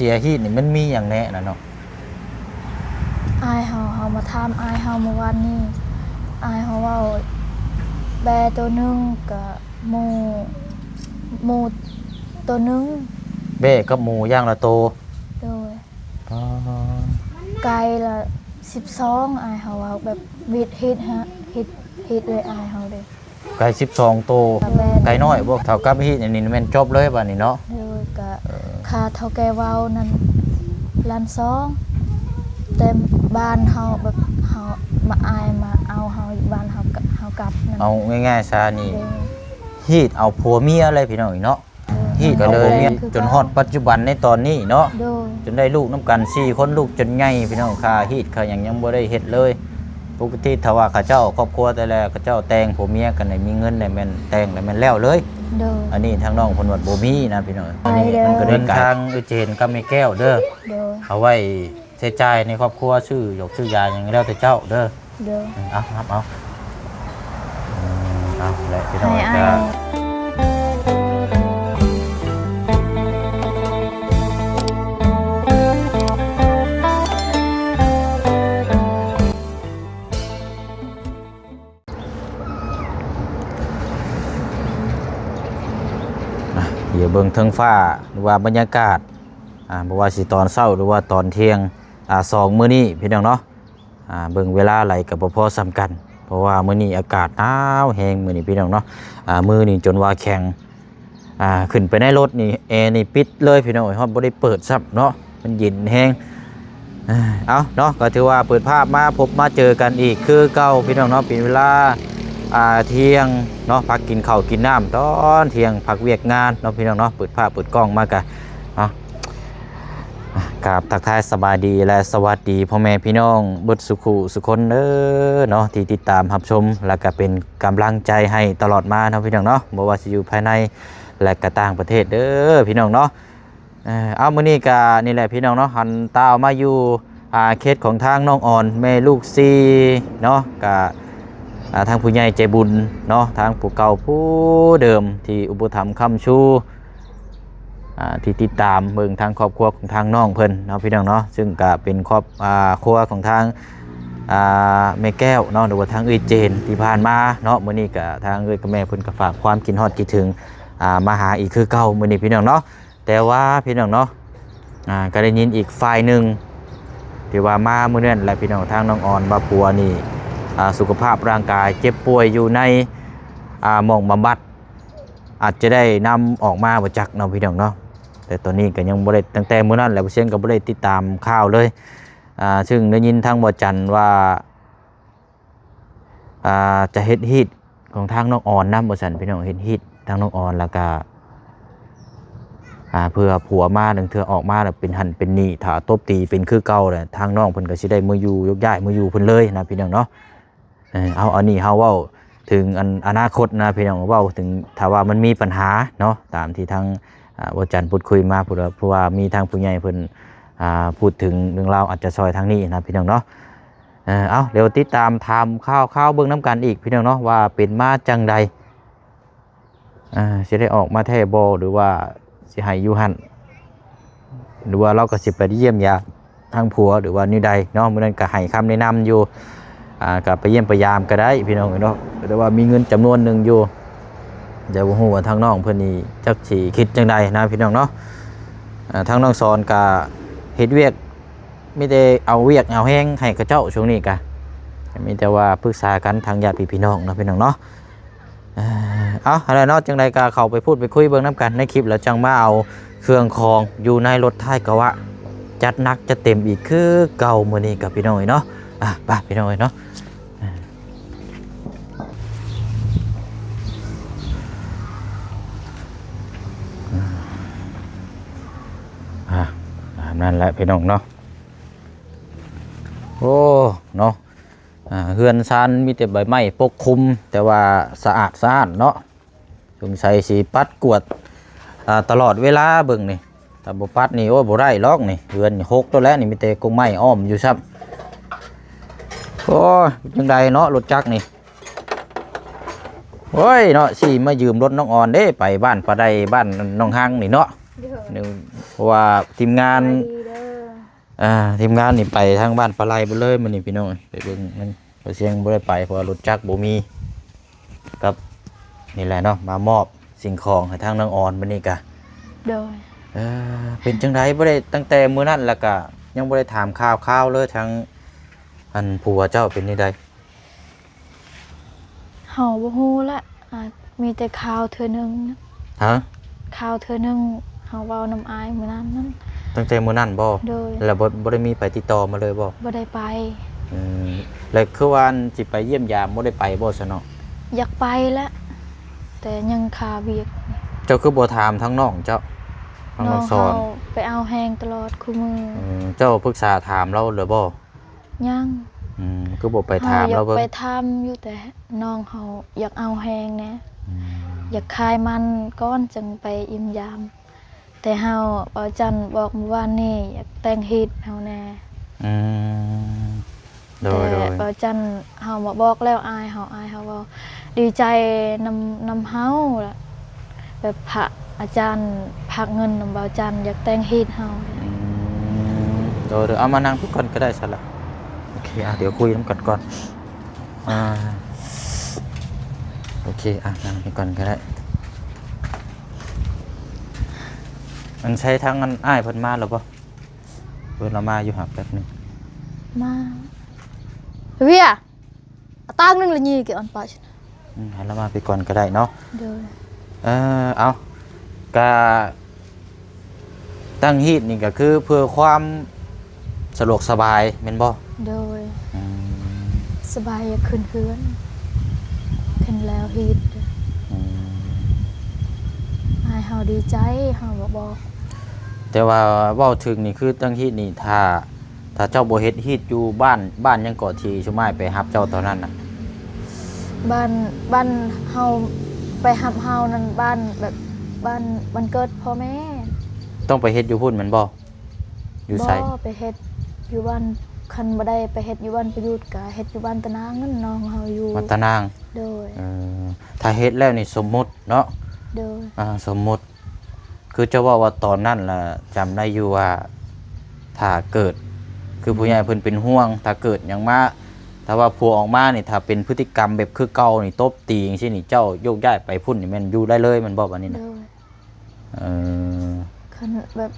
ເສຍຮີດນີ້ມັນມີຫຍັງແນ່ນະເນາະ? ອ້າຍເຮົາ ເຮົາມາຖາມອ້າຍເຮົາມື້ວານນີ້ ອ້າຍເຮົາເວົ້າ ແບ້ໂຕໜຶ່ງ ກະໝູ ໝູໂຕໜຶ່ງ. ແບ້ກັບໝູຢ່າງລະໂຕ? ໂດຍ. ອໍ ໄກ່ລະສິບສອງ ອ້າຍເຮົາເວົ້າ ແບບວິດຮີດ ຮີດ ຮີດເລີຍ ອ້າຍເຮົາເດ້. ໄກ່ສິບສອງໂຕ. ແມ່ນ. ໄກ່ນ້ອຍບໍ່? ເທົ່າກັບຮີດອັນນີ້ແມ່ນຈົບເລີຍບາດນີ້ເນາະ. ໂດຍ. ກະ ເອີ ຄ່າເຖົ້າແກ່ເວົ້ານັ້ນລ້ານສອງ ແຕ່ບ້ານເຮົາ ແບບເຮົາມາ ອ້າຍມາເອົາເຮົາຢູ່ບ້ານເຮົາ ເຮົາກັບນັ້ນ. ເອົາງ່າຍໆຊະນີ້ ໂດຍ ຮີດເອົາຜົວເມຍເລີຍພີ່ນ້ອງເນາະ. ໂດຍ. ຮີດເອົາຜົວເມຍ ແມ່ນຄືກັນ ຈົນຮອດປັດຈຸບັນໃນຕອນນີ້ເນາະ. ໂດຍ. ຈົນໄດ້ລູກນຳກັນສີ່ຄົນ ລູກຈົນໃຫຍ່ພີ່ນ້ອງ ຄ່າຮີດຄ່າຫຍັງຍັງບໍ່ໄດ້ເຮັດເລີຍ. ປົກກະຕິຖ້າວ່າເຂົາເຈົ້າຄອບຄົວແຕ່ລະ ເຂົາເຈົ້າແຕ່ງຜົວເມຍກັນໃຫ້ມີເງິນ ແລ້ວແມ່ນແຕ່ງ ແລ້ວແມ່ນແລ້ວເລີຍ. ໂດຍ. ອັນນີ້ທາງນ້ອງເພິ່ນວ່າບໍ່ມີນະພີ່ນ້ອງ. ອັນນີ້ ໄປເລີຍ ມັນກໍເລີຍກາຍ ເງິນທາງເອື້ອຍເຈນກັບແມ່ແກ້ວເດີ. ໂດຍ. ເອົາໄວ້ໃຊ້ຈ່າຍໃນຄອບຄົວ ຊື້ຢອກຊື້ຢາຫຍັງແລ້ວແຕ່ເຈົ້າເດີ. ໂດຍ. ເອົາ ຮັບເອົາ. ເອົາແຫຼະພີ່ນ້ອງ ໃຫ້ອ້າຍ ກໍ ອ່ະ ດຽວເບິ່ງເທິງຟ້າ ຫຼືວ່າບັນຍາກາດ ອ່າ ບໍ່ວ່າຊິຕອນເຊົ້າ ຫຼືວ່າຕອນທ່ຽງ ອ່າ ສອງມື້ນີ້ພີ່ນ້ອງເນາະ. ອ່າ ເບິ່ງເວລາໄຫຼກໍບໍ່ພໍສ່ຳກັນ ເພາະວ່າມື້ນີ້ອາກາດໜາວແຮງມື້ນີ້ພີ່ນ້ອງເນາະ. ອ່າ ມືນີ້ຈົນວ່າແຂງ ອ່າ ຂຶ້ນໄປໃນລົດນີ້ ແອນີ້ປິດເລີຍພີ່ນ້ອງເອີຍ ຮອດບໍ່ໄດ້ເປີດຊ້ຳເນາະ ມັນເຢັນແຮງ. ເອົາເນາະ ກໍຖືວ່າເປີດພາບມາພົບມາເຈີກັນອີກຄືເກົ່າພີ່ນ້ອງເນາະ. ເປັນເວລາ ອ່າ ທ່ຽງເນາະ ພັກກິນເຂົ້າກິນນ້ຳຕອນທ່ຽງ ພັກວຽກງານເນາະພີ່ນ້ອງເນາະ. ເປີດພາບເປີດກ້ອງມາກະ ເນາະ ກາບທັກທາຍສະບາຍດີ ແລະ ສະຫວັດດີພໍ່ແມ່ພີ່ນ້ອງເບິດສູ່ຄູ່ສູ່ຄົນເດີເນາະ ທີ່ຕິດຕາມຮັບຊົມ ແລະ ກະເປັນກຳລັງໃຈໃຫ້ຕະຫຼອດມາເນາະພີ່ນ້ອງເນາະ ບໍ່ວ່າຊິຢູ່ພາຍໃນ ແລະ ກະຕ່າງປະເທດເດີພີ່ນ້ອງເນາະ. ເອີ ເອົາ ມື້ນີ້ກະນີ້ແຫຼະພີ່ນ້ອງເນາະ ຫັນຕາວມາຢູ່ ອ່າ ເຂດຂອງທາງນ້ອງອອນ ແມ່ລູກສີ່ເນາະ ກະ ອ່າ ທາງຜູ້ໃຫຍ່ໃຈບຸນເນາະ ທາງຜູ້ເກົ່າຜູ້ເດີມທີ່ອຸປະຖຳຄ້ຳຊູ ອ່າ ທີ່ຕິດຕາມເບິ່ງທາງຄອບຄົວຂອງທາງນ້ອງເພິ່ນເນາະພີ່ນ້ອງເນາະ ຊຶ່ງກະເປັນຄອບ ອ່າ ຄົວຂອງທາງ ອ່າ ແມ່ແກ້ວເນາະ ຫຼືວ່າທາງເອື້ອຍເຈນທີ່ຜ່ານມາເນາະ. ມື້ນີ້ກະທາງເອື້ອຍກັບແມ່ເພິ່ນກະຝາກຄວາມຄິດຮອດຄິດເຖິງ ອ່າ ມາຫາອີກຄືເກົ່າມື້ນີ້ພີ່ນ້ອງເນາະ. ແຕ່ວ່າພີ່ນ້ອງເນາະ ອ່າ ກໍໄດ້ຍິນອີກຝ່າຍໜຶ່ງ ທີ່ວ່າມາມື້ນັ້ນແຫຼະພີ່ນ້ອງ ທາງນ້ອງອອນວ່າຜົວນີ້ ອ່າ ສຸຂະພາບຮ່າງກາຍເຈັບປ່ວຍຢູ່ໃນ ອ່າ ໝ່ອງບຳບັດ ອາດຈະໄດ້ນຳອອກມາບໍ່ຈັກເນາະພີ່ນ້ອງເນາະ. ແຕ່ຕອນນີ້ກໍຍັງບໍ່ໄດ້ ຕັ້ງແຕ່ມື້ນັ້ນແຫຼະ ບໍ່ຊຽງກໍບໍ່ໄດ້ຕິດຕາມຂ່າວເລີຍ. ອ່າ ຊຶ່ງໄດ້ຍິນທາງບໍ່ຈັນວ່າ ອ່າ ຈະເຮັດຮີດຂອງທາງນ້ອງອອນນຳວ່າຊັ້ນພີ່ນ້ອງ ເຮັດຮີດທາງນ້ອງອອນ ແລ້ວກະ ອ່າ ເພື່ອຜົວມາ ລາງເທື່ອອອກມາແລ້ວເປັນຫັ້ນເປັນນີ້ ຖ້າຕົບຕີເປັນຄືເກົ່າແຫຼະ ທາງນ້ອງເພິ່ນກໍຊິໄດ້ມາຢູ່ ຍົກຍ້າຍມາຢູ່ເພິ່ນເລີຍນະພີ່ນ້ອງເນາະ. ເອີ ເອົາ ອັນນີ້ເຮົາເວົ້າເຖິງອັນອະນາຄົດນະພີ່ນ້ອງ ເວົ້າເຖິງຖ້າວ່າມັນມີບັນຫາເນາະ ຕາມທີ່ທາງ ອ່າ ບໍ່ຈັນພຸດຄຸຍມາ ເພາະວ່າ ເພາະວ່າມີທາງຜູ້ໃຫຍ່ເພິ່ນ ອ່າ ພູດເຖິງເລື່ອງລາວ ອາດຈະຊ່ອຍທາງນີ້ນະພີ່ນ້ອງເນາະ. ເອີ ເອົາ ດຽວຕິດຕາມຖາມຂ່າວໆເບິ່ງນຳກັນອີກພີ່ນ້ອງເນາະ ວ່າເປັນມາຈັ່ງໃດ ອ່າ ຊິໄດ້ອອກມາແທ້ບໍ່ ຫຼືວ່າຊິໃຫ້ຢູ່ຫັ້ນ ຫຼືວ່າລາວກໍຊິໄປຢ້ຽມຢາມທາງຜົວ ຫຼືວ່າແນວໃດເນາະ. ມື້ນັ້ນກໍໃຫ້ຄຳແນະນຳຢູ່ ອ່າ ກໍໄປຢ້ຽມໄປຢາມກໍໄດ້ພີ່ນ້ອງເອີຍເນາະ ແຕ່ວ່າມີເງິນຈຳນວນໜຶ່ງຢູ່ ແຕ່ບໍ່ຮູ້ວ່າທາງນ້ອງເພິ່ນນີ້ຈັກຊິຄິດຈັ່ງໃດນະພີ່ນ້ອງເນາະ. ອ່າ ທາງນ້ອງສອນກໍເຮັດວຽກ ມີແຕ່ເອົາວຽກເອົາແຮງໃຫ້ເຂົາເຈົ້າຊ່ວງນີ້ກະ ມີແຕ່ວ່າປຶກສາກັນທາງຍາດພີ່ນ້ອງເນາະ ພີ່ນ້ອງເນາະ. ເອີ ເອົາ ຫັ້ນແຫຼະເນາະ ຈັ່ງໃດກະເຂົ້າໄປພູດໄປຄຸຍເບິ່ງນຳກັນໃນຄລິບ ແລ້ວຈັ່ງມາເອົາເຄື່ອງຂອງຢູ່ໃນລົດທ້າຍກະວະ ຈັດໜັກຈັດເຕັມອີກຄືເກົ່າມື້ນີ້ກັບພີ່ນ້ອງເອີຍເນາະ. ອ່ະ ໄປພີ່ນ້ອງເອີຍເນາະ. ອ່າ ຕາມນັ້ນແຫຼະພີ່ນ້ອງເນາະ. ໂອ້ ເນາະ ອ່າ ເຮືອນຊານມີແຕ່ໃບໄມ້ປົກຄຸມ ແຕ່ວ່າສະອາດສະອ້ານເນາະ. ສົງໄສຊິປັດກວາດ ອ່າ ຕະຫຼອດເວລາເບິ່ງນີ້ ຖ້າບໍ່ປັດນີ້ ໂອ້ຍ ບໍ່ໄດ້ຫຼອກນີ້ ເຮືອນນີ້ຮົກໂຕແລ້ວນີ້ ມີແຕ່ກົງໄມ້ອ້ອມຢູ່ຊ້ຳ. ໂອ້ຍ ເປັນຈັ່ງໃດເນາະ ລົດຈັກນີ້ ໂອ້ຍ ເນາະ ຊິມາຢືມລົດນ້ອງອອນເດ້ ໄປບ້ານປາໄດ ບ້ານໜອງຮັງນີ້ເນາະ. ໂດຍ ເພາະວ່າທີມງານ ສະບາຍດີເດີ ອ່າ ທີມງານນີ້ໄປທາງບ້ານປາໄລເບິດເລີຍມື້ນີ້ພີ່ນ້ອງ. ໄປເບິ່ງມັນ ບ່າວຊຽງບໍ່ໄດ້ໄປ ເພາະວ່າລົດຈັກບໍ່ມີ ກັບ ນີ້ແຫຼະເນາະ ມາມອບສິ່ງຂອງໃຫ້ທາງນ້ອງອອນມື້ນີ້ກະ. ໂດຍ ເອີ ເປັນຈັ່ງໃດ ບໍ່ໄດ້ ຕັ້ງແຕ່ມື້ນັ້ນແລ້ວກະຍັງບໍ່ໄດ້ຖາມຂ່າວຄາວເລີຍ ທາງ ອັນ ຜົວເຈົ້າເປັນແນວໃດ? ເຮົາບໍ່ຮູ້ລະ ອາດມີແຕ່ຂ່າວເທື່ອໜຶ່ງ. ຮະ? ຂ່າວເທື່ອໜຶ່ງ ເຮົາເວົ້ານຳອ້າຍມື້ນັ້ນນັ້ນ. ຕັ້ງແຕ່ມື້ນັ້ນບໍ? ໂດຍ ແລ້ວບໍ່ ບໍ່ໄດ້ມີໃຜຕິດຕໍ່ມາເລີຍບໍ? ບໍ່ໄດ້ໄປ. ອືມ ແລ້ວຄືວ່າຊິໄປຢ້ຽມຢາມ ບໍ່ໄດ້ໄປບໍຊະເນາະ? ຢາກໄປແຫຼະ ແຕ່ຍັງຄາວຽກ. ເຈົ້າຄືບໍ່ຖາມທາງນ້ອງເຈົ້າ? ທາງນ້ອງສອນ ນ້ອງເຮົາໄປເອົາແຮງຕະຫຼອດຄູ່ມື້. ເອີ ເຈົ້າປຶກສາຖາມລາວແລ້ວບໍ? ຍັງ. ອືມ ຄືບໍ່ໄປຖາມລາວເບິ່ງ? ເຮົາຢາກໄປຖາມຢູ່ ແຕ່ນ້ອງເຮົາຢາກເອົາແຮງແດ່. ອືມ ຢາກຂາຍມັນກ່ອນ ຈັ່ງໄປຢ້ຽມຢາມ. ແຕ່ເຮົາ ບ່າວຈັນບອກມື້ວານນີ້ ຢາກແຕ່ງຮີດເຮົາແດ່. ອືມ ໂດຍ ແຕ່ ໂດຍ ບ່າວຈັນ ເຮົາມາບອກແລ້ວອ້າຍເຮົາ ອ້າຍເຮົາເວົ້າດີໃຈນຳ ນຳເຮົາລະ. ແບບພະອາຈານຝາກເງິນນຳບ່າວຈັນ ຢາກແຕ່ງຮີດເຮົາ. ອືມ ໂດຍ ໂດຍ ເອົາມານັ່ງພຸ້ນກ່ອນກະໄດ້ຊັ້ນລະ. ໂອເຄ ອ່ະ ດຽວຄຸຍນຳກັນກ່ອນ. ອ່າ ໂອເຄ ອ່ະ ນັ່ງພີ້ກ່ອນກະໄດ້. ອັນ ໃຊ້ທາງ ອັນ ອ້າຍເພິ່ນມາແລ້ວບໍ່? ເພິ່ນລະມາຢູ່ຫາແປັບໜຶ່ງ. ມາ ເວຍ ຕາງໜຶ່ງລະຍິງກີ່ອັນປະ. ອືມ ໃຫ້ລະມາພີ້ກ່ອນກະໄດ້ເນາະ. ໂດຍ ເອີ ເອົາ ກະຕັ້ງຮີດນີ້ກະຄືເພື່ອຄວາມສະດວກສະບາຍແມ່ນບໍ່? ໂດຍ ອືມ ສະບາຍ ຢາກຂຶ້ນເຮືອນ ຂຶ້ນແລ້ວຮີດ. ອືມ ອ້າຍເຮົາດີໃຈ ເຮົາບໍ່ບອກ. ແຕ່ວ່າເວົ້າເຖິງນີ້ ຄືຕັ້ງຮີດນີ້ ຖ້າ ຖ້າເຈົ້າບໍ່ເຮັດຮີດຢູ່ບ້ານ ບ້ານຫຍັງເກາະ ທີ່ຊຸມອ້າຍໄປຮັບເຈົ້າຕອນນັ້ນນະ? ບ້ານ ບ້ານເຮົາໄປຮັບເຮົານັ້ນ ບ້ານແບບ ບ້ານ ບ້ານເກີດພໍ່ແມ່. ຕ້ອງໄປເຮັດຢູ່ພຸ້ນແມ່ນບໍ່? ຢູ່ໃສ? ບໍ່ ໄປເຮັດຢູ່ບ້ານ ຄັນບໍ່ໄດ້ໄປເຮັດຢູ່ບ້ານປະຍຸດ ກະເຮັດຢູ່ບ້ານຕານາງນັ້ນ ນ້ອງເຮົາຢູ່ ບ້ານຕານາງ. ໂດຍ ເອີ ຖ້າເຮັດແລ້ວນີ້ ສົມມຸດເນາະ. ໂດຍ ອ່າ ສົມມຸດ ຄືເຈົ້າເວົ້າວ່າຕອນນັ້ນລະ ຈຳໄດ້ຢູ່ວ່າ ຖ້າເກີດ ຄືຜູ້ໃຫຍ່ເພິ່ນເປັນຫ່ວງ ຖ້າເກີດຫຍັງມາ ຖ້າວ່າຜົວອອກມານີ້ ຖ້າເປັນພຶດຕິກຳແບບຄືເກົ່ານີ້ ຕົບຕີຈັ່ງຊີ້ນີ້ ເຈົ້າໂຍກຍ້າຍໄປພຸ້ນນີ້ ແມ່ນຢູ່ໄດ້ເລີຍແມ່ນບໍ່ບາດນີ້ນະ? ໂດຍ ເອີ ຄັນແບບ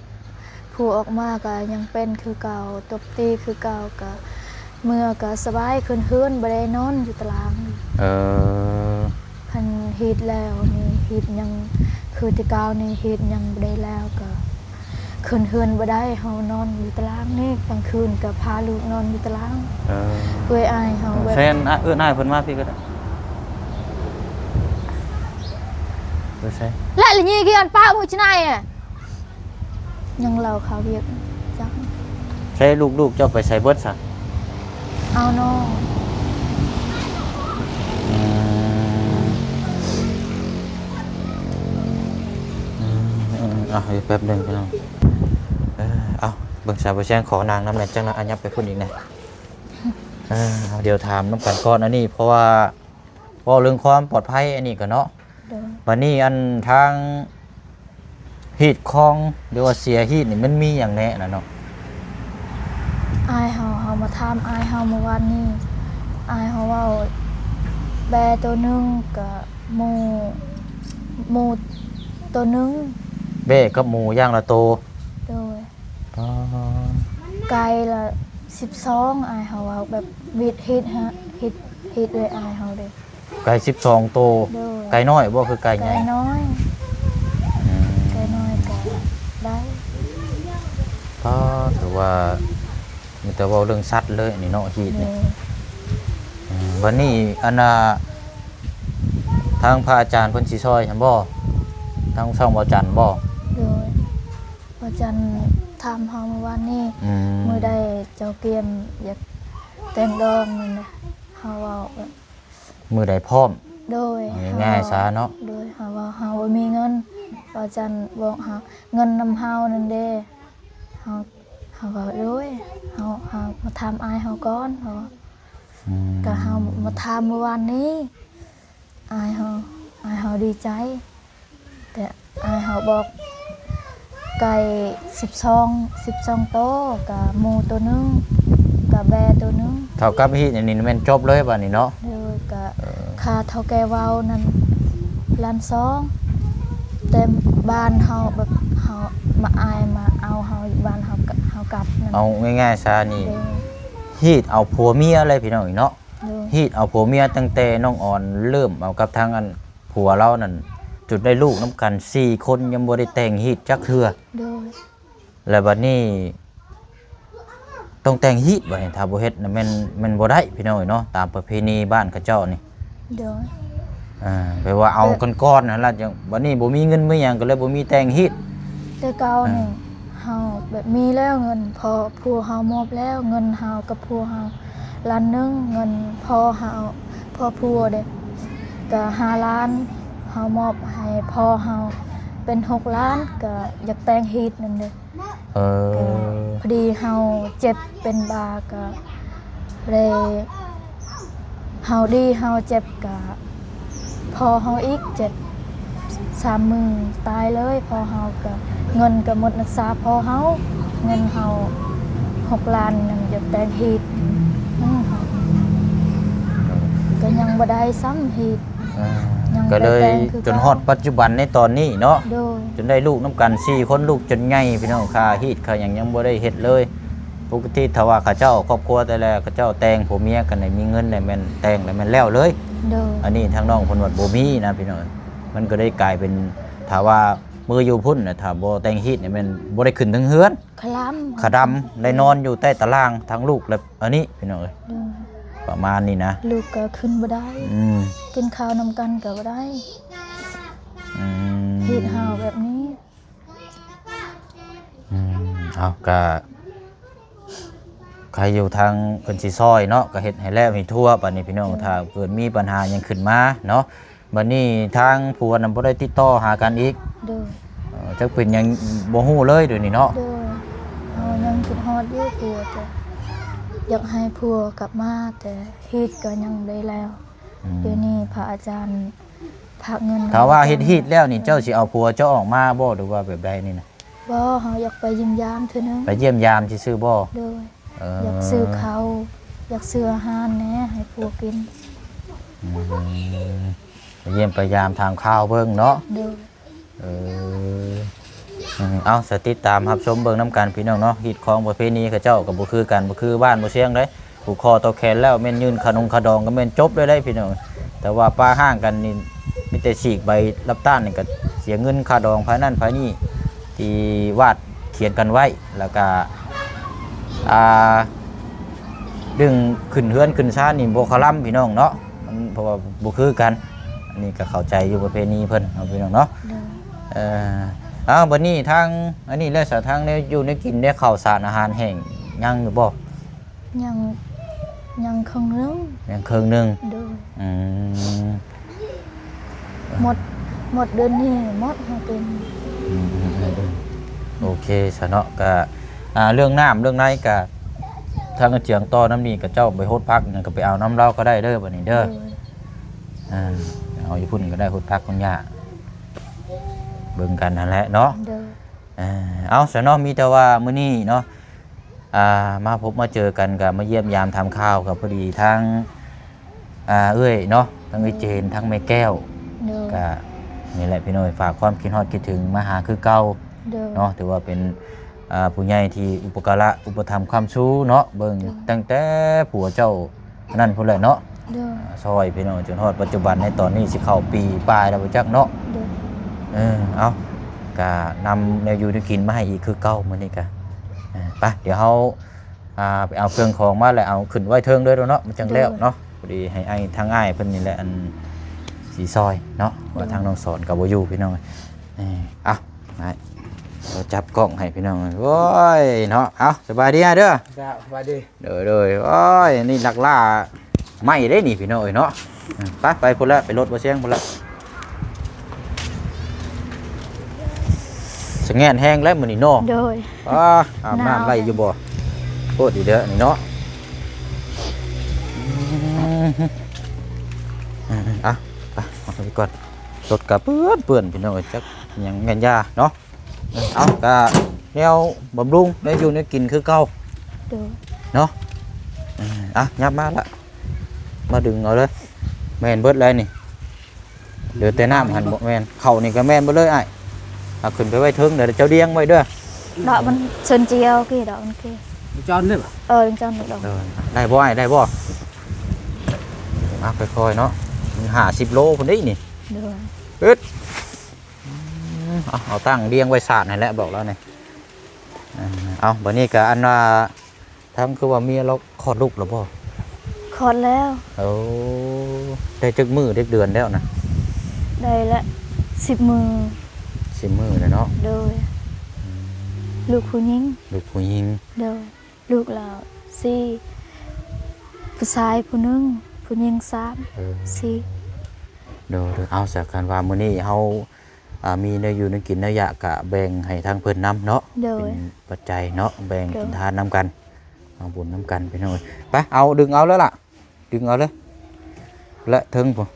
ຜົວອອກມາກະຍັງເປັນຄືເກົ່າ ຕົບຕີຄືເກົ່າ ກະເມືອກະສະບາຍ ຂຶ້ນເຮືອນ ບໍ່ໄດ້ນອນຢູ່ຕາລາງ. ເອີ ຄັນຮີດແລ້ວນີ້ ຮີດຍັງ ຄືແຕ່ເກົ່ານີ້ ຮີດຍັງບໍ່ໄດ້ແລ້ວ ກະຂຶ້ນເຮືອນບໍ່ໄດ້ ເຮົານອນຢູ່ຕາລາງນີ້ ກາງຄືນກະພາລູກນອນຢູ່ຕາລາງ. ເອີ ເອື້ອຍອ້າຍເຮົາແບບ ແຊນ ເອີ້ນອ້າຍເພິ່ນມາພີ້ກະໄດ້. ໄປໃສ? ແລະລະຍິງກີ່ອັນປະ ໝູ່ຈະໄນອະ ຍັງເລົ່າຄາວຽກຈັກ. ໃສ ລູກໆເຈົ້າໄປໃສເບິດຊະ? ເອົານ້ອງ. ອືມ ອືມ ອືມ ເອົາ ແປັບໜຶ່ງພີ່ນ້ອງ. ເອີ ເອົາ ເບິ່ງສາວບໍ່ແຊງ ຂໍນັ່ງນຳແດ່ ຈັ່ງນະ ອາ ຫຍັບໄປພຸ້ນອີກແດ່. ເອີ ເອົາ ດຽວຖາມນຳກັນກ່ອນ ອັນນີ້ ເພາະວ່າ ເວົ້າເລື່ອງຄວາມປອດໄພອັນນີ້ກະເນາະ. ໂດຍ ບາດນີ້ ອັນ ທາງຮີດຄອງ ຫຼືວ່າເສຍຮີດນີ້ ມັນມີຫຍັງແນ່ນະເນາະ? ອ້າຍເຮົາ ເຮົາມາຖາມອ້າຍເຮົາມື້ວານນີ້ ອ້າຍເຮົາເວົ້າ ແບ້ໂຕໜຶ່ງ ກະໝູ ໝູໂຕໜຶ່ງ. ແບ້ກັບໝູຢ່າງລະໂຕ. ໂດຍ ອໍ ໄກ່ລະສິບສອງ ອ້າຍເຮົາເວົ້າ ແບບ ຮີດ ຮີດ ຮີດ ຮີດເອື້ອຍອ້າຍເຮົາເດ້. ໄກ່ສິບສອງໂຕ. ໂດຍ ໄກ່ນ້ອຍບໍ່ ຄືໄກ່ໃຫຍ່? ໄກ່ນ້ອຍ. ອືມ ໄກ່ນ້ອຍກະໄດ້. ອໍ ຖືວ່າມີແຕ່ເວົ້າເລື່ອງສັດເລີຍອັນນີ້ເນາະ ຮີດນີ້. ໂດຍ ອືມ ບາດນີ້ ອັນນ່າ ທາງພະອາຈານເພິ່ນຊິຊ່ອຍຫັ້ນບໍ່? ທາງຊ່ອງບ່າວຈັນບໍ່? ໂດຍ ບ່າວຈັນຖາມເຮົາມື້ວານນີ້. ອືມ ມື້ໃດເຈົ້າກຽມຢາກແຕ່ງດອງນັ້ນນະ ເຮົາເວົ້າແບບ ມື້ໃດພ້ອມ. ໂດຍ ງ່າຍໆຊະເນາະ. ໂດຍ ເຮົາວ່າເຮົາບໍ່ມີເງິນ ບ່າວຈັນບອກເຮົາ ເງິນນຳເຮົານັ້ນເດ້. ເຮົາ ເຮົາວ່າ ໂດຍ ເຮົາ ເຮົາມາຖາມອ້າຍເຮົາກ່ອນ ເຮົາວ່າ. ອືມ ກະເຮົາມາຖາມມື້ວານນີ້ ອ້າຍເຮົາ ອ້າຍເຮົາດີໃຈ ແຕ່ອ້າຍເຮົາບອກ ໄກ່ສິບສອງ ສິບສອງໂຕ ກະໝູໂຕໜຶ່ງ ກະແບ້ໂຕໜຶ່ງ. ເທົ່າກັບຮີດອັນນີ້ແມ່ນຈົບເລີຍບາດນີ້ເນາະ. ໂດຍ ກະ ເອີ ຄ່າເຖົ້າແກ່ເວົ້ານັ້ນລ້ານສອງ ແຕ່ບ້ານເຮົາແບບເຮົາມາ ອ້າຍມາເອົາເຮົາຢູ່ບ້ານເຮົາ ເຮົາກັບນັ້ນ. ເອົາງ່າຍໆຊະນີ້ ໂດຍ ຮີດເອົາຜົວເມຍເລີຍພີ່ນ້ອງເນາະ. ໂດຍ ຮີດເອົາຜົວເມຍຕັ້ງແຕ່ນ້ອງອອນເລີ່ມເອົາກັບທາງອັນຜົວລາວນັ້ນ ຈົນໄດ້ລູກນຳກັນສີ່ຄົນ ຍັງບໍ່ໄດ້ແຕ່ງຮີດຈັກເທື່ອ. ໂດຍ ແລ້ວບັດນີ້ຕ້ອງແຕ່ງຮີດ ບັດນີ້ຖ້າບໍ່ເຮັດນະແມ່ນ ແມ່ນບໍ່ໄດ້ພີ່ນ້ອງເອີຍເນາະ ຕາມປະເພນີບ້ານເຂົາເຈົ້ານີ້. ໂດຍ ອ່າ ແບບວ່າເອົາກັນກ່ອນຫັ້ນລະ ຈັ່ງ ບັດນີ້ບໍ່ມີເງິນມີຫຍັງ ກໍເລີຍບໍ່ມີແຕ່ງຮີດ. ແຕ່ເກົ່ານີ້ ອ່າ ເຮົາແບບມີແລ້ວເງິນ ພໍ່ ຜົວເຮົາມອບແລ້ວ ເງິນເຮົາກັບຜົວເຮົາລ້ານໜຶ່ງ ເງິນພໍ່ເຮົາ ພໍ່ຜົວເດ້ ກະຫ້າລ້ານ ເຮົາມອບໃຫ້ພໍ່ເຮົາເປັນຫົກລ້ານ ກະຢາກແຕ່ງຮີດນັ້ນເດ້. ເອີ ກະພໍດີເຮົາເຈັບເປັນບາ ກະເລີຍ ເຮົາດີເຮົາເຈັບກະພໍ່ເຮົາອີກເຈັບ ສາມມື້ຕາຍເລີຍພໍ່ເຮົາ ກະເງິນກະໝົດຮັກສາພໍ່ເຮົາ ເງິນເຮົາຫົກລ້ານ ຍັງຢາກແຕ່ງຮີດ ອືມ ກະຍັງບໍ່ໄດ້ຊ້ຳຮີດ ອ່າ ຍັງ ກະເລີຍ ບໍ່ໄດ້ແຕ່ງຄື ຈົນຮອດ ເກົ່າ ປັດຈຸບັນໃນຕອນນີ້ເນາະ. ໂດຍ ຈົນໄດ້ລູກນຳກັນສີ່ຄົນ ລູກຈົນໃຫຍ່ພີ່ນ້ອງ ຄ່າຮີດຄ່າຫຍັງຍັງບໍ່ໄດ້ເຮັດເລີຍ. ປົກກະຕິຖ້າວ່າເຂົາເຈົ້າຄອບຄົວແຕ່ລະ ເຂົາເຈົ້າແຕ່ງຜົວເມຍກັນໃຫ້ມີເງິນແລ້ວແມ່ນແຕ່ງແລ້ວແມ່ນແລ້ວເລີຍ. ໂດຍ ອັນນີ້ທາງນ້ອງເພິ່ນວ່າບໍ່ມີນະພີ່ນ້ອງ ມັນກໍໄດ້ກາຍເປັນ ຖ້າວ່າມື້ຢູ່ພຸ້ນນະ ຖ້າບໍ່ແຕ່ງຮີດນີ້ແມ່ນບໍ່ໄດ້ຂຶ້ນເທິງເຮືອນ ຂະດຳ ຂະດຳ ໄດ້ນອນຢູ່ໃຕ້ຕາລ່າງ ທັງລູກແລະອັນນີ້ພີ່ນ້ອງເອີຍ. ໂດຍ ປະມານນີ້ນະ ລູກກໍຂຶ້ນບໍ່ໄດ້ ອືມ ກິນເຂົ້ານຳກັນກໍບໍ່ໄດ້ ອືມ ຮີດເຮົາແບບນີ້. ອືມ ເອົາ ກະໃຄຢູ່ທາງເພິ່ນຊິຊ່ອຍເນາະ ກະເຮັດໃຫ້ແລ້ວໃຫ້ທົ່ວ ບາດນີ້ພີ່ນ້ອງ ໂດຍ ຖ້າເກີດມີບັນຫາຫຍັງຂຶ້ນມາເນາະ ບາດນີ້ທາງຜົວນະບໍ່ໄດ້ຕິດຕໍ່ຫາກັນອີກ. ໂດຍ ເອີ ຈັກເປັນຫຍັງບໍ່ຮູ້ເລີຍດຽວນີ້ເນາະ. ໂດຍ ເຮົາຍັງຄິດຮອດຢູ່ຜົວ ແຕ່ຢາກໃຫ້ຜົວກັບມາ ແຕ່ຮີດກໍຍັງບໍ່ໄດ້ແລ້ວ. ອືມ ດຽວນີ້ພະອາຈານ ພາກເງິນ ຖ້າວ່າເຮັດຮີດແລ້ວນີ້ ເຈົ້າຊິເອົາຜົວເຈົ້າອອກມາບໍ່ ຫຼືວ່າແບບໃດນີ້ນະ? ບໍ່ ເຮົາຢາກໄປຢ້ຽມຢາມເທື່ອໜຶ່ງ ໄປຢ້ຽມຢາມຊື່ໆບໍ່? ໂດຍ ເອີ ຢາກຊື້ເຂົ້າ ຢາກຊື້ອາຫານແດ່ໃຫ້ຜົວກິນ. ອືມ ໄປຢ້ຽມໄປຢາມຖາມຂ່າວເບິ່ງເນາະ. ໂດຍ ເອີ ເອົາ ສະຕິດຕາມຮັບຊົມເບິ່ງນຳກັນພີ່ນ້ອງເນາະ. ຮີດຄອງປະເພນີເຂົາເຈົ້າກໍບໍ່ຄືກັນ ບໍ່ຄືບ້ານບໍ່ຊຽງເດ້. ຜູກຄໍຕໍ່ແຂນແລ້ວແມ່ນຍື່ນຂະໜົງຂະດອງກໍແມ່ນຈົບເລີຍເດ້ພີ່ນ້ອງ. ແຕ່ວ່າປະຮ່າງກັນນີ້ ມີແຕ່ສີກໃບລັບຕ້ານນີ້ກໍເສຍເງິນຄ່າດອງພາຍນັ້ນພາຍນີ້ ທີ່ວາດຂຽນກັນໄວ້ ແລ້ວກໍ ອ່າ ດຶງຂຶ້ນເຮືອນຂຶ້ນຊານນີ້ບໍ່ຄະລຳພີ່ນ້ອງເນາະ. ມັນ ເພາະວ່າບໍ່ຄືກັນ ອັນນີ້ກໍເຂົ້າໃຈຢູ່ປະເພນີເພິ່ນເນາະພີ່ນ້ອງເນາະ. ໂດຍ ເອີ ເອົາ ບັດນີ້ທາງອັນນີ້ແຫຼະ ສາທາງແນວຢູ່ແນວກິນ ແນວເຂົ້າສານອາຫານແຫ້ງຍັງຢູ່ບໍ່? ຍັງ ຍັງເຄິ່ງໜຶ່ງ ຍັງເຄິ່ງໜຶ່ງ. ໂດຍ ອືມ ໝົດ ໝົດເດືອນນີ້ໝົດເຮົາເປັນ. ອືມ ໂອເຄຊະເນາະ. ກະ ອ່າ ເລື່ອງນ້ຳເລື່ອງໃນກະ ທາງອາຈຽງຕໍ່ນ້ຳນີ້ ກະເຈົ້າໄປຫົດຜັກຫຍັງກະໄປເອົານຳລາວກໍໄດ້ເດີ ບັດນີ້ເດີ. ໂດຍ ອ່າ ເອົາຢູ່ພຸ້ນກໍໄດ້ ຫົດຜັກຄົນຍາກ ເບິ່ງກັນຫັ້ນແຫຼະເນາະ. ໂດຍ ອ່າ ເອົາຊະເນາະ ມີແຕ່ວ່າມື້ນີ້ເນາະ ອ່າ ມາພົບມາເຈີກັນ ກໍມາຢ້ຽມຢາມຖາມຂ່າວ ກໍພໍດີທາງ ອ່າ ເອື້ອຍເນາະ ທັງເອື້ອຍເຈນ ທັງແມ່ແກ້ວ ໂດຍ ກະນີ້ແຫຼະພີ່ນ້ອງ ຝາກຄວາມຄິດຮອດຄິດເຖິງມາຫາຄືເກົ່າ ໂດຍ ເນາະ. ຖືວ່າເປັນ ອ່າ ຜູ້ໃຫຍ່ທີ່ອຸປະກາລະອຸປະຖຳຄ້ຳຊູເນາະ ເບິ່ງ ໂດຍ ຕັ້ງແຕ່ຜົວເຈົ້ານັ້ນພຸ້ນແຫຼະເນາະ ໂດຍ ຊ່ອຍພີ່ນ້ອງ ຈົນຮອດປັດຈຸບັນໃນຕອນນີ້ຊິເຂົ້າປີປາຍແລ້ວບໍ່ຈັກເນາະ ໂດຍ ເອີ ເອົາ ກະນຳແນວຢູ່ແນວກິນມາໃຫ້ອີກຄືເກົ່າ ມື້ນີ້ກະ ເອີ ໄປ ດຽວເຮົາ ອ່າ ໄປເອົາເຄື່ອງຂອງມາ ແລ້ວເອົາຂຶ້ນໄວ້ເທິງເດີເນາະ ມັນຈັ່ງແລ້ວເນາະ ໂດຍ ພໍດີໃຫ້ອ້າຍ ທາງອ້າຍເພິ່ນນີ້ແຫຼະ ອັນ ຊິຊ່ອຍເນາະ ໂດຍ ວ່າທາງນ້ອງສອນກໍບໍ່ຢູ່ພີ່ນ້ອງ ເອີ ເອົາ ໄປ ເອົາຈັບກ້ອງໃຫ້ພີ່ນ້ອງ ໂອ້ຍເນາະ ເອົາ ສະບາຍດີອ້າຍເດີ ເຈົ້າ ສະບາຍດີ ໂດຍ ໂດຍ ໂອ້ຍ ນີ້ລັກລ່າໄມ້ເດ້ນີ້ພີ່ນ້ອງເອີຍເນາະ ໄປ ໄປພຸ້ນລະ ໄປລົດບໍ່ຊຽງພຸ້ນລະ ສະແງນແຮງແລ້ວມື້ນີ້ເນາະ ໂດຍ ອ້າ ອາບນ້ຳໄດ້ຢູ່ບໍ່ ໂພດອີເດີນີ້ເນາະ ອືມ ອ່ະ ໄປ ເອົາໄປກ່ອນ ລົດກະເປື້ອນໆ ພີ່ນ້ອງເອີຍ ຈັກຫຍັງແມ່ນຢາເນາະ ເອົາ ກະແນວບຳລຸງ ແນວຢູ່ແນວກິນຄືເກົ່າ ໂດຍ ເນາະ. ເອີ ອ່ະ ຫຍັບມາລະ ມາດຶງເອົາເລີຍ. ແມ່ນເບິດແລ້ວນີ້ ເຫຼືອແຕ່ນ້ຳຫັ້ນບໍ່ແມ່ນ. ເຂົ້ານີ້ກໍແມ່ນເບິດເລີຍອ້າຍ. ເອົາຂຶ້ນໄປໄວ້ເທິງເດີ ເຈົ້າດຽງໄວ້ເດີ. ດອກມັນເຊີນຈຽວກີ້ ດອກມັນກີ້ ຈອນເດ້ບໍ່? ເອີ ຈອນດອກ. ເອີ ໄດ້ບໍ່ອ້າຍ ໄດ້ບໍ່? ເອົາ ຄ່ອຍໆເນາະ ມັນຫ້າສິບໂລພຸ້ນເດ້ນີ້. ໂດຍ ອືດ ອືມ ເອົາ ເອົາຕັ້ງດຽງໄວ້ສາດຫັ້ນແຫຼະ ບອກລາວນີ້. ເອົາ ບາດນີ້ກະອັນວ່າ ທັງຄືວ່າເມຍລາວຄອດລູກແລ້ວບໍ່? ຄອດແລ້ວ. ໂອ້ ໄດ້ຈັກມື້ຈັກເດືອນແລ້ວນະ? ໄດ້ລະສິບມື້. ສິບມື້ແລ້ວເນາະ? ໂດຍ ອືມ ລູກຜູ້ຍິງ. ລູກຜູ້ຍິງ. ໂດຍ ລູກລາວສີ່ ຜູ້ຊາຍຜູ້ໜຶ່ງ ຜູ້ຍິງສາມ. ເອີ ສີ່. ໂດຍ ໂດຍ ເອົາ ສະ ຄັນວ່າມື້ນີ້ເຮົາ ອ່າ ມີແນວຢູ່ແນວກິນແນວຢາກະແບ່ງໃຫ້ທາງເພິ່ນນຳເນາະ. ໂດຍ ເປັນປັດໄຈເນາະ ແບ່ງ ໂດຍ ກິນທານນຳກັນ ເອົາບຸນນຳກັນພີ່ນ້ອງເອີຍ. ໄປ ເອົາ ດຶງເອົາເລີຍລະ ດຶງເອົາເລີຍ ແລະເທິງພຸ້ນ.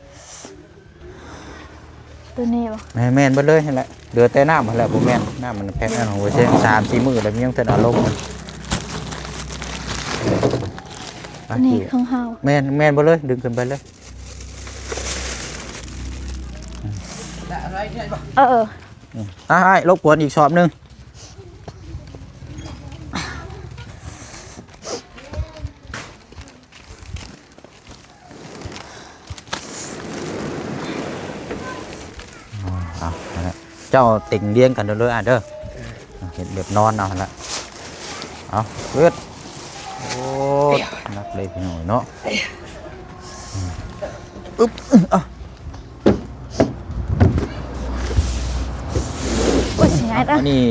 ໂຕນີ້ບໍ່? ແມ່ນ ແມ່ນເບິດເລີຍຫັ້ນແຫຼະ ເຫຼືອແຕ່ນ້ຳຫັ້ນແຫຼະ. ບໍ່ແມ່ນ ນ້ຳມັນແພັກນັ້ນຂອງໂອເຊນ ສາມສີ່ມື້ແລ້ວ ມັນຍັງທັນອາລົມ. ອັນນີ້ຂອງເຮົາ. ແມ່ນ ແມ່ນເບິດເລີຍ ດຶງຂຶ້ນໄປເລີຍ. ເອີ ເອີ ອືມ ອ່ະ ອ້າຍ ລົບກວນອີກສອບໜຶ່ງ. ເອົາ ເອົາ ເອົາລະ ເຈົ້າເຕັງລຽງກັນເດີອ້າຍເດີ. ເອີ ເຮັດແບບນອນເອົາຫັ້ນລະ. ເອົາ ເອີດ ໂອ້ ໜັກເລີຍພີ່ນ້ອງເນາະ. ອືມ ອຶບ ອືມ ອ່ະ ໂອ້ຍ ຊິງ່າຍເດີ. ອັນນີ້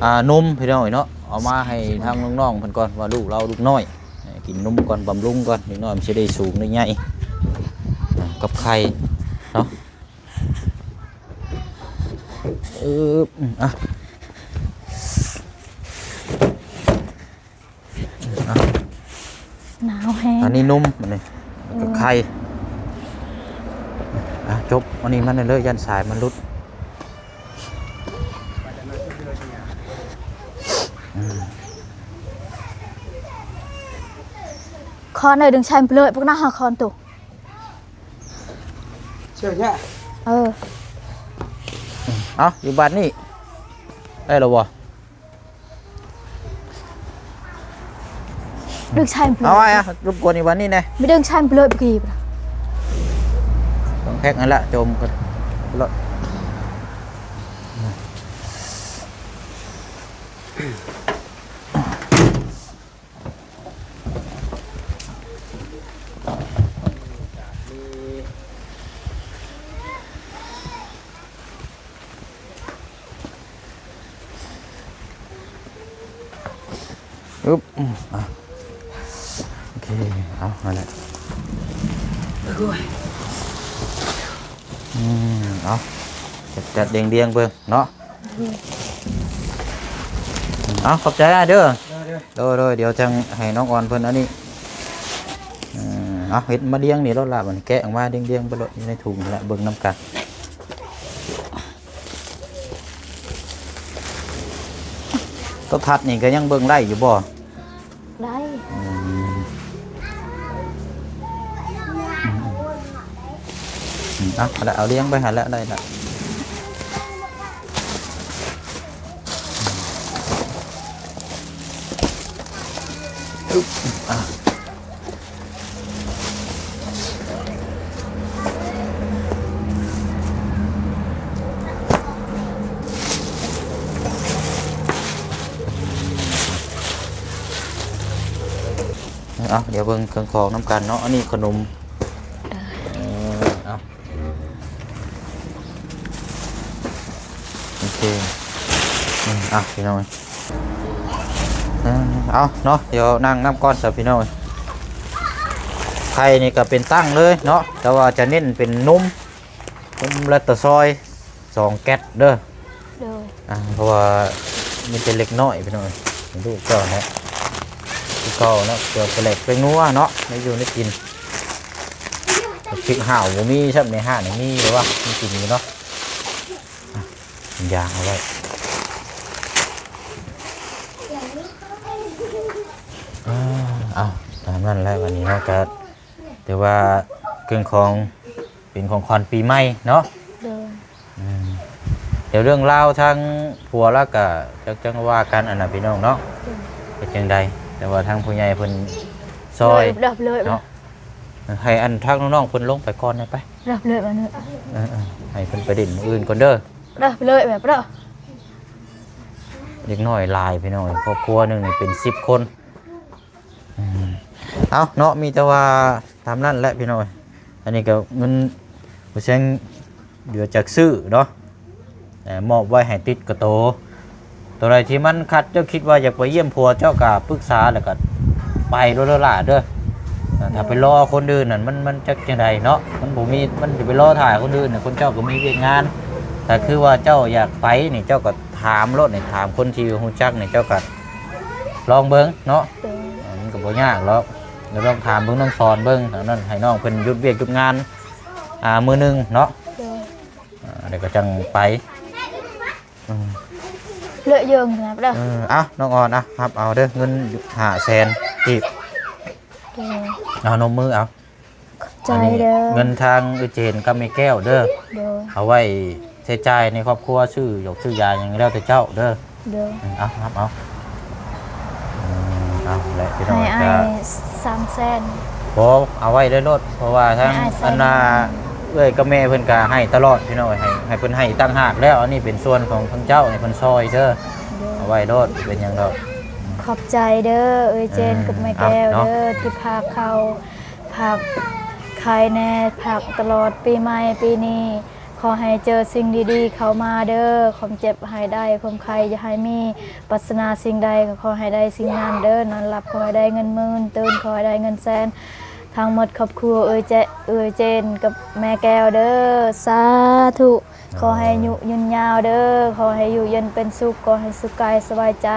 ອ່າ ນົມພີ່ນ້ອງເນາະ ເອົາມາໃຫ້ທາງນ້ອງໆເພິ່ນກ່ອນ ວ່າລູກລາວ ລູກນ້ອຍ ໃຫ້ກິນນົມກ່ອນ ບຳລຸງກ່ອນ ເດັກນ້ອຍມັນຊິໄດ້ສູງໄດ້ໃຫຍ່ ອ່າ ກັບໄຂ່ເນາະ. ອຶບ ອືມ ອ່ະ ອ່ະ ໜາວແຮງ. ອັນນີ້ນົມ ອັນນີ້ ເອີ ກັບໄຂ່. ອ່ະ ຈົບ ອັນນີ້ມັນເລີຍ ຢ້ານສາຍມັນຫຼຸດ. ອືມ ຄອນເອີຍ ດຶງໃສ່ເລີຍ ພວກນັ້ນຫາຄອນຕຸ. ເຊື່ອຍະ ເອີ ເອົາ ຢູ່ບາດນີ້ ໄດ້ແລ້ວບໍ່? ດຶງໃສ່ເລີຍ ເອົາໄວ້ອະ ລົບກວນອີກບາດນີ້ແດ່. ໄມ່ດຶງໃສ່ເລີຍ ເມື່ອກີ້ ຕ້ອງແພັກຫັ້ນລະ ໂຈມກັນໂລດ. ອຶບ ອືມ ອ່ະ ໂອເຄ ເອົາ ນັ້ນແຫຼະ ໂອ້ຍ ອືມ ເອົາ ຈັດໆ ລຽງໆ ເບິ່ງເນາະ. ເອົາ ຂອບໃຈອ້າຍເດີ. ໂດຍ ໂດຍ ດຽວຈັ່ງໃຫ້ນ້ອງອອນເພິ່ນອັນນີ້ ເອີ ເອົາ ເຮັດມາລຽງນີ້ໂລດລະ ບັດນີ້ແກະອອກມາລຽງໆ ໄປໂລດ ຢູ່ໃນຖົງຫັ້ນລະ ເບິ່ງນຳກັນ. ໂທລະທັດນີ້ກໍຍັງເບິ່ງໄດ້ຢູ່ບໍ່? ໄດ້ ອືມ ອືມ ອືມ ເອົາລະ ເອົາລຽງໄປຫັ້ນລະ ໄດ້ລະ. ອຶບ ອ່ະ ເອົາ ດຽວເບິ່ງເຄື່ອງຂອງນຳກັນເນາະ. ອັນນີ້ຂະໜົມ ເອີ ເອົາ ໂອເຄ ອືມ ອ່ະ ພີ່ນ້ອງ ເອີ ເອົາເນາະ ດຽວນັ່ງນຳກ່ອນຊະ ພີ່ນ້ອງ. ໄຂ່ນີ້ກໍເປັນຕັ້ງເລີຍເນາະ ແຕ່ວ່າຈະເນັ້ນເປັນນົມ ນົມແລກໂຕຊອຍ ສອງແກັດເດີ. ໂດຍ ອ່າ ເພາະວ່າມີແຕ່ເລັກນ້ອຍພີ່ນ້ອງ ລູກເຈົ້າແຫຼະ ຄືເກົ່າເນາະ ເພື່ອປະແດກແປ້ງນົວເນາະ ໃນຢູ່ໃນກິນ. ພລິກຫາວບໍ່ມີຊ້ຳໃນຮ້ານນີ້ ມີຢູ່ວະ ມີກິນຢູ່ເນາະ. ອ່ະ ຢາງເອົາໄວ້ ເອົາ ຕາມນັ້ນແຫຼະ ວັນນີ້ເຮົາກໍຖືວ່າເຄື່ອງຂອງເປັນຂອງຂວັນປີໃໝ່ເນາະ. ໂດຍ. ອືມ ດຽວເລື່ອງລາວທາງຜົວລາວກະຈັກຈັ່ງວ່າກັນ ອັນນ່າ ພີ່ນ້ອງເນາະ. ໂດຍ. ເປັນຈັ່ງໃດ ແຕ່ວ່າທາງຜູ້ໃຫຍ່ເພິ່ນຊ່ອຍເນາະ. ໃຫ້ອັນທາງນ້ອງໆເພິ່ນລົງໄປກ່ອນໄດ້ໄປ. ເອີໆ ໃຫ້ເພິ່ນໄປຫຼິ້ນມື້ອື່ນກ່ອນເດີ. ເດັກນ້ອຍຫຼາຍພີ່ນ້ອງເອີຍ ຄອບຄົວໜຶ່ງນີ້ເປັນສິບຄົນ. ອືມ ເອົາເນາະ ມີແຕ່ວ່າຕາມນັ້ນແຫຼະພີ່ນ້ອງເອີຍ. ອັນນີ້ກໍເງິນບໍ່ແຊງເຫຼືອຈາກຊື້ເນາະ ເອີ ມອບໄວ້ໃຫ້ຕິດກະໂຕ. ໂຕໃດທີ່ມັນຂັດ ເຈົ້າຄິດວ່າຢາກໄປຢ້ຽມຜົວ ເຈົ້າກໍປຶກສາແລ້ວກໍໄປໂລດເດີຫຼ້າເດີ. ເອີ ຖ້າໄປລໍຄົນອື່ນນັ້ນ ມັນ ມັນຈັກຈັ່ງໃດເນາະ ມັນບໍ່ມີ ມັນຈະໄປລໍຖ້າຄົນອື່ນນະ ຄົນເຈົ້າກໍມີວຽກງານ. ຖ້າຄືວ່າເຈົ້າຢາກໄປນີ້ ເຈົ້າກໍຖາມໂລດນີ້ ຖາມຄົນທີ່ຮູ້ຈັກນີ້ ເຈົ້າກໍ ລອງເບິ່ງເນາະ. ໂດຍ. ເອີ ມັນກໍບໍ່ຍາກດອກ ລອງຖາມເບິ່ງ ລອງສອນເບິ່ງ ອັນນັ້ນໃຫ້ນ້ອງເພິ່ນຢຸດວຽກຢຸດງານ ອ່າ ມື້ໜຶ່ງເນາະ. ໂດຍ. ອ່າ ແລ້ວກໍຈັ່ງໄປ. ອືມ ເລາະເຢີງນະ ເອີ ເອົາ ນ້ອງອອນ ເອົາ ຮັບເອົາເດີ ເງິນຫ້າແສນກີບ. ໂດຍ. ເອົາ ນົມມືເອົາ. ໃຈເດີ ອັນນີ້ເງິນທາງເອື້ອຍເຈນກັບແມ່ແກ້ວເດີ. ໂດຍ. ເອົາໄວ້ໃຊ້ຈ່າຍໃນຄອບຄົວ ຊື້ຢອກຊື້ຢາຫຍັງແລ້ວແຕ່ເຈົ້າເດີ. ໂດຍ. ອືມ ເອົາ ຮັບເອົາ. ອືມ ເອົາແຫຼະພີ່ນ້ອງ ໃຫ້ອ້າຍສາມແສນ. ບໍ່ ເອົາໄວ້ເລີຍໂລດ ເພາະວ່າທາງ ໃຫ້ອ້າຍແສນ ອັນນ່າ ເອື້ອຍກັບແມ່ເພິ່ນກໍໃຫ້ຕະຫຼອດພີ່ນ້ອງ ໃຫ້ ໃຫ້ເພິ່ນໃຫ້ອີກຕ່າງຫາກແລ້ວ. ອັນນີ້ເປັນສ່ວນຂອງທາງເຈົ້າໃຫ້ເພິ່ນຊ່ອຍເດີ. ໂດຍ. ເອົາໄວ້ໂລດ ບໍ່ເປັນຫຍັງດອກ. ຂອບໃຈເດີ ເອື້ອຍເຈນ ເອີ ກັບແມ່ແກ້ວເດີ ເອົາເນາະ ທີ່ພາເຂົ້າ ຝາກໄຂ່ແດ່ ຝາກຕະຫຼອດປີໃໝ່ປີນີ້ ຂໍໃຫ້ເຈີສິ່ງດີໆເຂົ້າມາເດີ ຄວາມເຈັບໃຫ້ໄດ້ ຄວາມໄຂ້ຢ່າໃຫ້ມີ ປາດຖະໜາສິ່ງໃດກໍຂໍໃຫ້ໄດ້ສິ່ງນັ້ນເດີ ນອນຫຼັບຂໍໃຫ້ໄດ້ເງິນໝື່ນ ຕື່ນຂໍໃຫ້ໄດ້ເງິນແສນ ທັງໝົດຄອບຄົວເອື້ອຍເຈ ເອື້ອຍເຈນກັບແມ່ແກ້ວເດີ ສາທຸ. ຂໍໃຫ້ອາຍຸຍືນຍາວເດີ ຂໍໃຫ້ຢູ່ເຢັນເປັນສຸກ ຂໍໃຫ້ສຸກກາຍສະບາຍໃຈ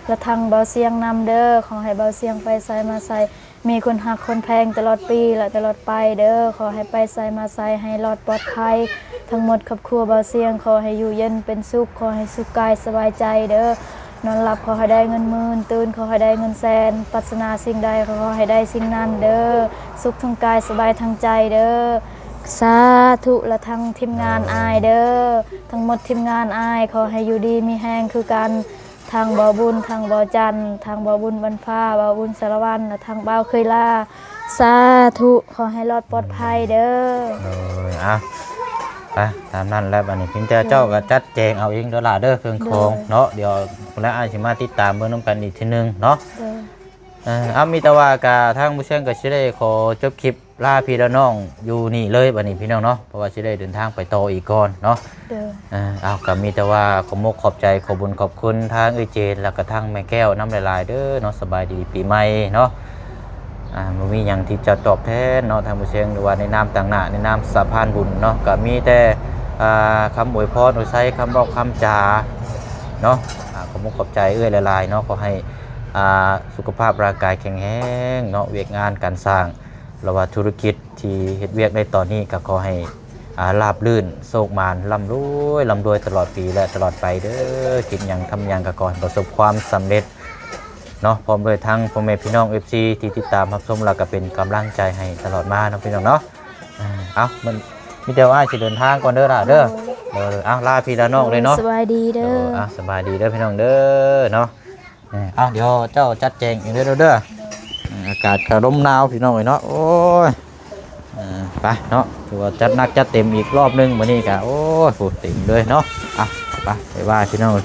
ແລະທັງເບົາສຽງນຳເດີ ຂໍໃຫ້ເບົາສຽງໄປໃສມາໃສ ມີຄົນຮັກຄົນແພງຕະຫຼອດປີ ແລະຕະຫຼອດໄປເດີ ຂໍໃຫ້ໄປໃສມາໃສໃຫ້ລອດປອດໄພ ທັງໝົດຄອບຄົວເບົາສຽງ ຂໍໃຫ້ຢູ່ເຢັນເປັນສຸກ ຂໍໃຫ້ສຸກກາຍສະບາຍໃຈເດີ ນອນຫຼັບຂໍໃຫ້ໄດ້ເງິນໝື່ນ ຕື່ນຂໍໃຫ້ໄດ້ເງິນແສນ ປາດຖະໜາສິ່ງໃດກໍຂໍໃຫ້ໄດ້ສິ່ງນັ້ນເດີ ສຸກທັງກາຍສະບາຍທັງໃຈເດີ ສາທຸ ແລະທັງທີມງານອ້າຍເດີ ທັງໝົດທີມງານອ້າຍ ຂໍໃຫ້ຢູ່ດີມີແຮງຄືກັນ ທັງບ່າວບຸນ ທັງບ່າວຈັນ ທັງບ່າວບຸນວັນຟ້າ ບ່າວບຸນສາລະວັນ ແລະທັງບ່າວເຄີຍລາ ສາທຸ ຂໍໃຫ້ລອດປອດໄພເດີ. ໂດຍ ເອົາ ໄປຕາມນັ້ນແຫຼະ ບັດນີ້ເພິ່ນເຈົ້າ ໂດຍ ເຈົ້າກໍຈັດແຈງເອົາເອງເດີຫຼ້າເດີ ເຄື່ອງຂອງ ໂດຍ ເນາະ ດຽວພຸ້ນລະອ້າຍຊິມາຕິດຕາມເບິ່ງນຳກັນອີກເທື່ອໜຶ່ງເນາະ. ໂດຍ. ເອີ ເອົາ ມີແຕ່ວ່າກະທາງຜູ້ຊຽງກໍຊິໄດ້ຂໍຈົບຄລິບ ລາພີ່ລານ້ອງຢູ່ນີ້ເລີຍບັດນີ້ພີ່ນ້ອງເນາະ ເພາະວ່າຊິໄດ້ເດີນທາງໄປຕໍ່ອີກກ່ອນເນາະ. ໂດຍ. ເອີ ເອົາ ກໍມີແຕ່ວ່າຂອບມົກຂອບໃຈ ຂອບບຸນຂອບຄຸນທາງເອື້ອຍເຈນ ແລ້ວກໍທາງແມ່ແກ້ວນຳຫຼາຍໆເດີເນາະ. ສະບາຍດີປີໃໝ່ເນາະ. ອ່າ ບໍ່ມີຫຍັງທີ່ຈະຕອບແທນເນາະ ທ່ານຜູ້ຊມ ຫຼືວ່າໃນນາມຕາງໜ້າ ໃນນາມສະພານບຸນເນາະ ກໍມີແຕ່ ອ່າ ຄຳອວຍພອນອວຍໄຊ ຄຳເວົ້າຄຳຈາເນາະ. ອ່າ ຂອບມຸກຂອບໃຈເອື້ອຍຫຼາຍໆເນາະ ຂໍໃຫ້ ອ່າ ສຸຂະພາບຮ່າງກາຍແຂງແຮງເນາະ ວຽກງານການສ້າງ ຫຼືວ່າທຸລະກິດທີ່ເຮັດວຽກໃນຕອນນີ້ ກໍຂໍໃຫ້ ອ່າ ລາບລື່ນ ໂຊກໝານ ລ່ຳລວຍ ລ່ຳລວຍຕະຫຼອດປີ ແລະ ຕະຫຼອດໄປເດີ. ຄິດຫຍັງທຳຫຍັງກໍຂໍໃຫ້ປະສົບຄວາມສຳເລັດເນາະ ພ້ອມດ້ວຍທັງພໍ່ແມ່ພີ່ນ້ອງ ເອັຟຊີ ທີ່ຕິດຕາມຮັບຊົມ ແລ້ວກໍເປັນກຳລັງໃຈໃຫ້ຕະຫຼອດມາເນາະ ພີ່ນ້ອງເນາະ. ອ່າ ເອົາ ມັນມີແຕ່ວ່າອ້າຍຊິເດີນທາງກ່ອນເດີຫຼ້າເດີ. ໂດຍ. ເອີ ເອົາ ລາພີ່ລານ້ອງເລີຍເນາະ. ໂດຍ ສະບາຍດີເດີ. ເອີ ເອົາ ສະບາຍດີເດີພີ່ນ້ອງເດີເນາະ. ເອີ ເອົາ ດຽວເຈົ້າຈັດແຈງເອງເດີ ເດີ. ເອີ ອາກາດກໍລົມໜາວພີ່ນ້ອງເອີຍເນາະ. ໂອ້ຍ ເອີ ໄປເນາະ ຖືວ່າຈັດໜັກຈັດເຕັມອີກລອບໜຶ່ງມື້ນີ້ກໍ ໂອ້ຍ ໂຫ ເຕັມເລີຍເນາະ. ເອົາ ໄປ ໄປວ່າພີ່ນ້ອງເອີຍ.